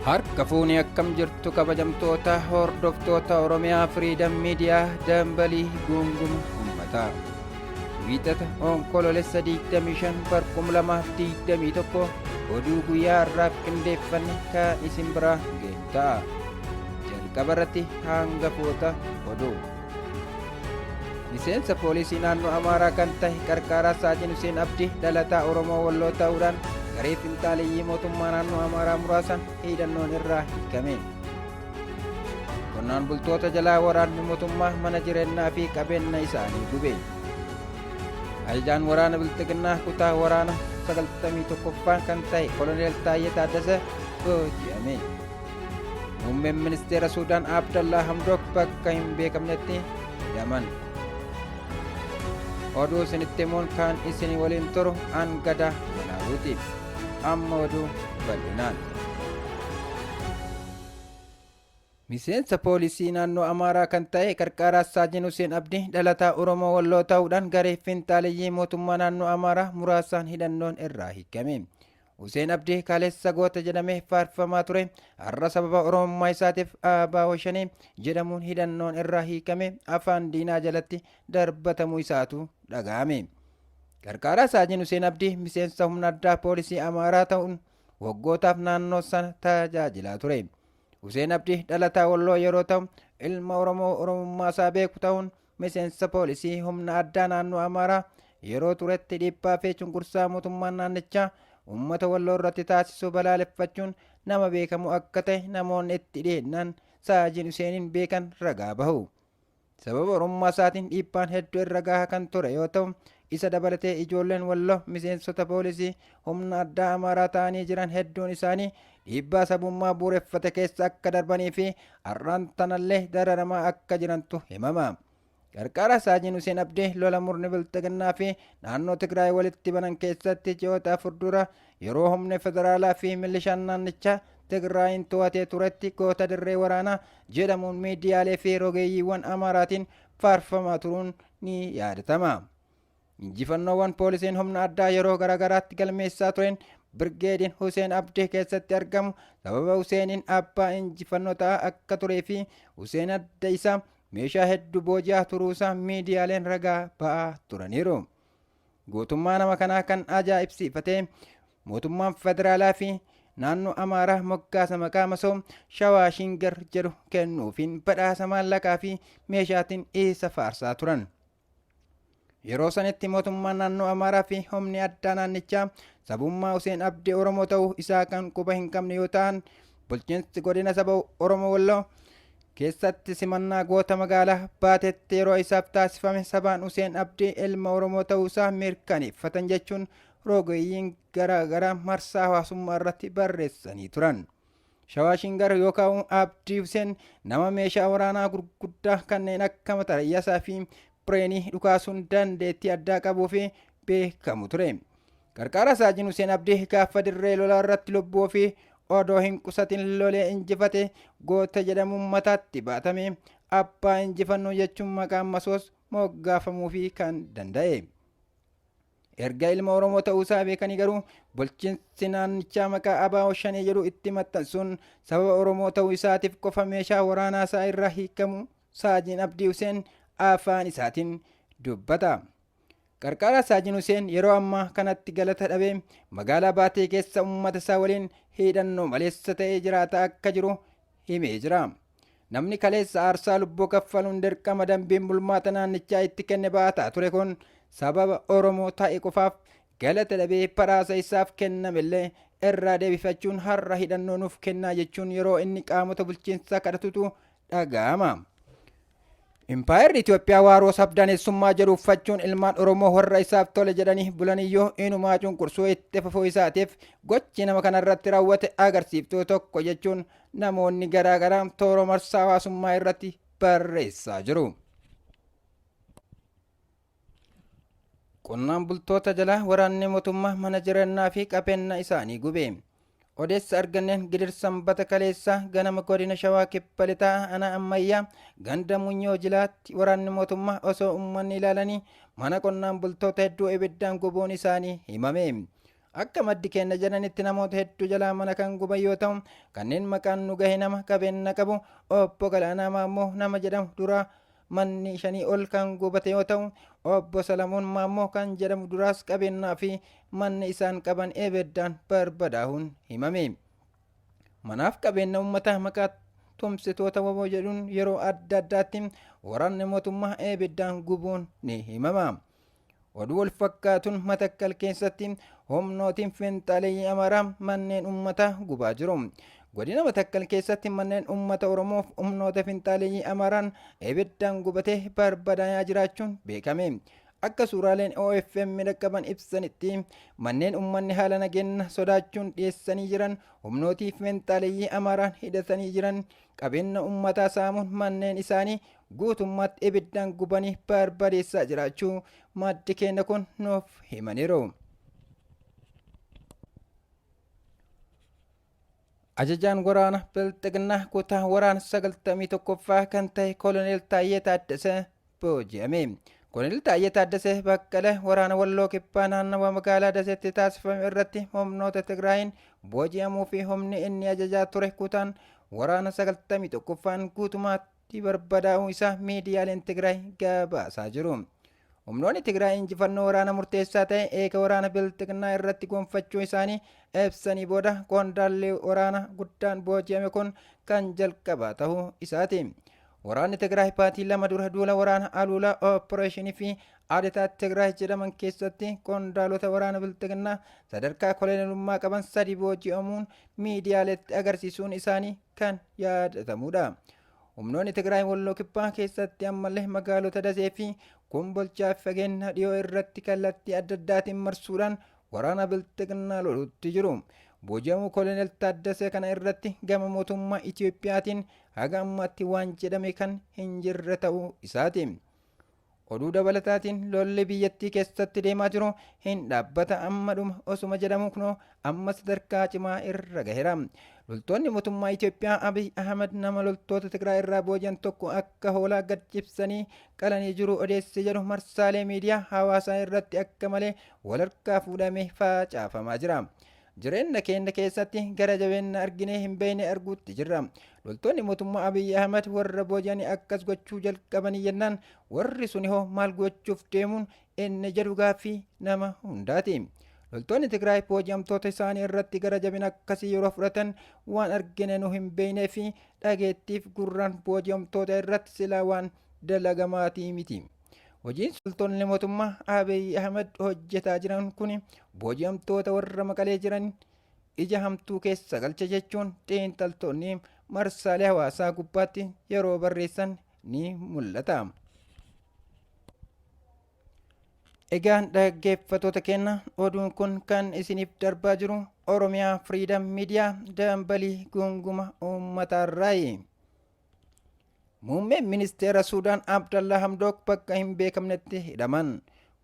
Harka fuunee akkam jirtu kabajamtoota hordoftoota Oromiyaa Firiidam Miidiyaa dambalii guunguma uummataa. Wiixata Onkoloolessa 25 bar 2021 oduu guyyaa har'aaf qindeeffanne kan isin biraa geenyu ta'a. Jalqaba irratti hangafoota oduu. Miseensa poolisii naannoo Amaaraa kan ta'e Qarqaaraa Saajin Huseen Abdii dhalataa Oromoo Walloo ta'uudhaan garee finxaaleyyii mootummaa naannoo Amaaraa muraasan hidhannoon irraa hiikame. Qonnaan bultoota jalaa waraanni mootummaa mana jireenyaa fi qabeenya isaanii gube. Ajajaan waraana Bilxiginnaa kutaa waraana 91ffaa kan ta'e Koloneel Taayyee Taaddasa booji'ame. Muummeen ministeera Suudaan Abdallaa Hamdook bakka hin beekamnetti hidhaman. Oduu isinitti himuun kan isin waliin turu an Gadaa Walaabuuti. Amma oduu bal'inaan. Miseensa poolisii naannoo Amaaraa kan ta'e Qarqaaraa Saajin Huseen Abdii dhalataa Oromoo Walloo ta'uudhaan garee finxaaleyyii mootummaa naannoo Amaaraa muraasaan hidhannoon irraa hiikame. Huseen Abdii kaleessa goota jedhamee faarfamaa ture har'a sababa Oromummaa isaatiif ABO Shanee jedhamuun hidhannoon irraa hiikame afaan diinaa jalatti darbatamuu isaatu dhaga'ame. Qarqaaraa Saajin Huseen Abdii miseensa humna addaa poolisii Amaaraa ta'uun waggootaaf naannoo sana tajaajilaa ture. Huseen Abdii dhalataa Walloo yeroo ta'u ilma Oromoo Oromummaa isaa beeku ta'uun miseensa poolisii humna addaa naannoo Amaaraa yeroo turetti dhiibbaa fi cunqursaa mootummaan naannichaa uummata Walloo irratti taasisu balaaleffachuun nama beekamu akka ta'e namoonni itti dhiyeennaan Saajin Huseeniin beekan ragaa bahu. Sababa Oromummaa isaatiin dhiibbaan hedduu irra gahaa kan ture yoo ta'u, isa dabalatee ijoolleen Walloo miseensota poolisii humna addaa Amaaraa ta'anii jiran hedduun isaanii dhiibbaa sabummaa bu'uureffate keessa akka darbanii fi har'aan tanallee dararamaa akka jirantu himama. Qarqara Saajin Huseen Abdii lola murni Bilxiginnaa fi naannoo Tigraay walitti banan keessatti ji'oota 4 dura yeroo humni federaalaa fi milishaan naannichaa Tigraayin to'atee turetti goota dirree waraanaa jedhamuun miidiyaalee fi rogeeyyiiwwan Amaaraatiin faarfamaa turuun ni yaadatama. Injifannoowwan poolisiin humna addaa yeroo garaagaraatti galmeessaa tureen Birgeediin Huseen Abdii keessatti argamu sababa Huseeniin abbaa injifannoo ta'aa akka turee fi Huseen adda isaa meeshaa hedduu booji'aa turuusaa miidiyaaleen ragaa ba'aa turaniiru. Gootummaa nama kanaa kan ajaa'ibsiifate mootummaan federaalaa fi naannoo Amaaraa moggaasa maqaa masoo Shawaa Shingar jedhu kennuufiin badhaasa maallaqaa fi meeshaatiin isa faarsaa turan. Yeroo sanitti mootummaan naannoo Amaaraa fi humni addaa naannichaa sabummaa Huseen Abdii Oromoo ta'uu isaa kan quba hin qabne yoo ta'an bulchiinsi godina saba Oromoo Walloo keessatti simannaa goota magaalaa Baateetti yeroo isaaf taasifame sabaan Huseen Abdii ilma Oromoo ta'uu isaa mirkaneeffatan jechuun rogeeyyiin garaa garaa marsaa hawaasummaa irratti barreessanii turan. Shawaa Shingar yookaan Abdii Huseen nama meeshaa waraanaa gurguddaa kanneen akka matarayyasaa fi bireenii dhukaasuun dandeettii addaa qabuu fi beekamu ture. Qarqaara Saajin Huseen Abdii gaafa dirree lolaa irratti lubbuu ofii odoo hin qusatin lolee injifate goota jedhamuun mataatti baatame abbaa injifannoo jechuun maqaan masoos moggaafamuufii kan danda'e. Erga ilma Oromoo ta'uusaa beekanii garuu bulchiinsi naannichaa maqaa ABO Shanee jedhu itti maxxansuun sababa Oromoo ta'uu isaatiif qofa meeshaa waraanaa isaa irraa hiikamu Saajin Abdii Huseen afaan isaatiin dubbata. Qarqara Saajin Huseen yeroo ammaa kanatti galata dhabee magaalaa Baatee keessa uummata isaa waliin hidhannoo maleessa ta'ee jiraataa akka jiru himee jira. Namni kaleessa aarsaa lubbuu kaffaluun dirqama dambiin bulmaata naannichaa itti kenne baataa ture kun sababa Oromoo ta'e qofaaf galata dhabee badhaasa isaaf kennamellee irraa deebifachuun har'a hidhannoo nuuf kennaa jechuun yeroo inni qaamota bulchiinsaa kadhatutu dhaga'ama. Impaayerri Itoophiyaa waaroo sabdaneessummaa jedhu uffachuun ilmaan Oromoo warra isaaf tole jedhanii bulaniyyuu inumaa cunqursuu itti fufuu isaatiif gochi nama kanarratti raawwate agarsiiftuu tokko jechuun namoonni garaa garaa toora marsaa hawaasummaa irratti barreessaa jiru. Qonnaan bultoota jalaa waraanni mootummaa mana jireenyaa fi qabeenya isaanii gube. Odeessa arganneen Gidir Sanbata kaleessaa ganama godina Shawaa Kibba Lixaa aanaa Ammayyaa ganda Munyoo Jilaatti waraanni mootummaa osoo uummanni ilaalanii mana qonnaan bultoota hedduu ibiddaan gubuun isaanii himame. Akka maddi keenya jedhanitti namoota hedduu jalaa mana kan guban yoo ta'u, kanneen maqaan nu gahe nama qabeenya qabu Obbo Galaanaa Maammoo nama jedhamu duraa manni 5 ol kan gubate yoo ta'u, Obbo Salamuun Maammoo kan jedhamu duraas qabeenyaa fi manni isaan qaban ibiddaan barbadaahuun himame. Manaaf qabeenya uummataa maqaa tumsitoota waboo jedhuun yeroo adda addaatti waraanni mootummaa ibiddaan gubuun ni himama. Oduu wal fakkaatuun Matakkal keessatti humnootiin finxaaleeyyii Amaaraa manneen uummataa gubaa jiru. Godina Matakkal keessatti manneen uummata Oromoof humnoota finxaaleeyyii Amaaraan ibiddaan gubatee barbadaa'aa jiraachuun beekame. Akka suuraaleen OFM dhaqqaban ibsanitti manneen uummanni haala nageenya sodaachuun dhiyeessanii jiran humnootii finxaaleeyyii Amaaraan hidhatanii jiran qabeenya uummataa saamuun manneen isaanii guutummaatti ibiddaan gubanii barbadeessaa jiraachuu maddi keenya kun nuuf himaniiru. Ajajaan waraana Bilxiginnaa kutaa waraana 91ffaa kan ta'e Koloneel Taayyee Taaddasee booji'ame. Koloneel Taayyee Taaddasee Baqqalee waraana Walloo Kibbaa naannawa magaalaa Daseetti taasifame irratti humnoota Tigraayiin booji'amuu fi humni inni ajajaa ture kutaan waraana 91ffaan guutumaatti barbadaa'uu isaa miidiyaaleen Tigraay gabaasaa jiru. Humnoonni Tigraay injifannoo waraana murteessaa ta'e eega waraana Bilxiginnaa irratti gonfachuu isaanii ibsanii booda qondaalli waraana guddaan booji'ame kun kan jalqabaa ta'uu isaati. Waraanni Tigraay baatii 2 dura duula waraana Aluulaa Opereeshinii fi Adetaa Tigraay jedhaman keessatti qondaalota waraana Bilxiginnaa sadarkaa kolonelummaa qaban 3 booji'amuun miidiyaaleetti agarsiisuun isaanii kan yaadatamudha. Humnoonni Tigraay Walloo Kibbaa keessatti ammallee magaalota Dasee fi Kombolchaa fi fageenya dhiyoo irratti kallattii adda addaatiin marsuudhaan waraana Bilxiginnaa lolutti jiru. Booji'amuu Koloneel Taaddasee kana irratti gama mootummaa Itiyoophiyaatiin haga ammaatti waan jedhame kan hin jirre ta'uu isaati. Oduu dabalataatiin lolli biyyattii keessatti deemaa jiru hin dhaabbata amma dhuma osuma jedhamu kunoo amma sadarkaa cimaa irra gaheera. Loltoonni mootummaa Itiyoophiyaa Abiy Ahmed nama loltoota Tigraay irraa booji'an tokko akka hoolaa gad cibsanii qalanii jiru odeesse jedhu marsaalee miidiyaa hawaasaa irratti akka malee walharkaa fuudhamee facaafamaa jira. Jireenya keenya keessatti gara jabeenya arginee hin beekne arguutti jirra. Loltoonni mootummaa Abiy Ahmed warra booji'anii akkas gochuu jalqabanii jennaan warri suni hoo maal gochuuf deemuun inni jedhu gaaffii nama hundaati. Loltoonni Tigraay booji'amtoota isaanii irratti gara jabina akkasii yeroo fudhatan waan argine nu hin beeknee fi dhageettiif gurraan booji'amtoota irratti silaa waan dalagamaatii miti. Hojiin loltoonni mootummaa Abiy Ahmed hojjetaa jiran kun booji'amtoota warra Maqalee jiran ija hamtuu keessa galcha jechuun xiinxaltoonni marsaalee hawaasaa gubbaatti yeroo barreessan ni mul'ata. Egaan dhaggeeffattoota keenya, oduun kun kan isiniif darbaa jiru Oromiyaa Freedom Media dambalii gunguma uummataarraayi. Muummeen ministeera Suudaan Abdallaa Hamdook bakka hin beekamnetti hidhaman.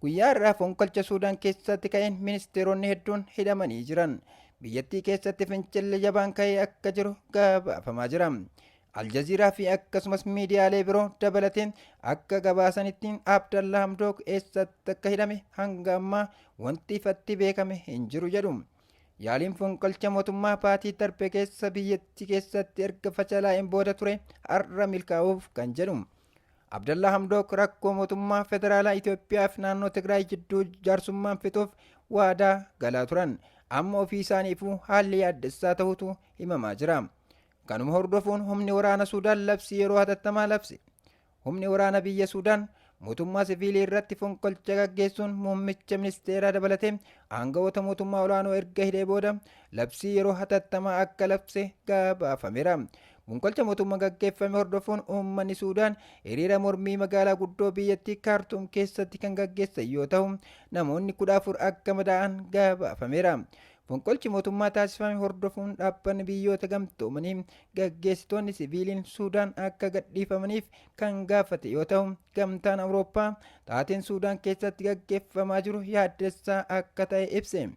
Guyyaa irraa fonqolcha Suudaan keessatti ka'een ministeeronni hedduun hidhamanii jiran. Biyyattii keessatti fincilli jabaan ka'ee akka jiru gabaafamaa jira. Aljaziiraa fi akkasumas miidiyaalee biroo dabalateen akka gabaasanitti Abdallaa Hamdook eessatti akka hidhame hanga ammaa wanti ifatti beekame hin jiru jedhu. Yaaliin fonqolcha mootummaa baatii darbe keessa biyyattii keessatti erga fashalaa'een booda ture har'a milkaa'uuf kan jedhu. Abdallaa Hamdook rakkoo mootummaa federaalaa Itoophiyaa fi naannoo Tigraay jidduu jaarsummaan fixuuf waadaa galaa turan. Amma ofii isaaniifuu haalli yaaddessaa ta'utu himamaa jira. Kanuma hordofuun humni waraana Suudaan labsii yeroo hatattamaa labse. Humni waraana biyya Suudaan mootummaa siviilii irratti fonqolcha gaggeessuun muummicha ministeeraa dabalatee aangawoota mootummaa olaanoo erga hidhee booda labsii yeroo hatattamaa akka labse gabaafameera. Fonqolcha mootummaa gaggeeffame hordofuun uummanni Suudaan hiriira mormii magaalaa guddoo biyyattii Kaartuum keessatti kan gaggeessan yoo ta'u, namoonni 14 akka madaa'an gabaafameera. Fonqolchi mootummaa taasifame hordofuun dhaabbanni biyyoota gamtoomanii gaggeessitoonni siviiliin Suudaan akka gadhiifamaniif kan gaafate yoo ta'u, gamtaan Awurooppaa taateen Suudaan keessatti gaggeeffamaa jiru yaaddessaa akka ta'e ibse.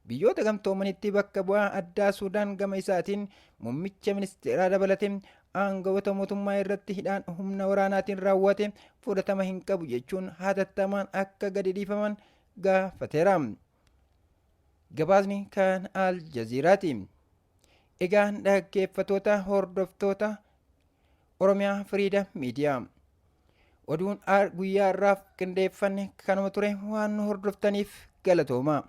Biyyoota gamtoomanitti bakka bu'aa addaa Suudaan gama isaatiin muummicha ministeeraa dabalatee aangawoota mootummaa irratti hidhaan humna waraanaatiin raawwate fudhatama hin qabu jechuun hatattamaan akka gadi dhiifaman gaafateera. Gabaasni kan Al Jazeeraati. Egaan dhaggeeffatoota hordoftoota Oromiyaa Firiidam Miidiyaa. Oduun guyyaa irraaf qindeeffanne kanuma ture. Waan nu hordoftaniif galatooma.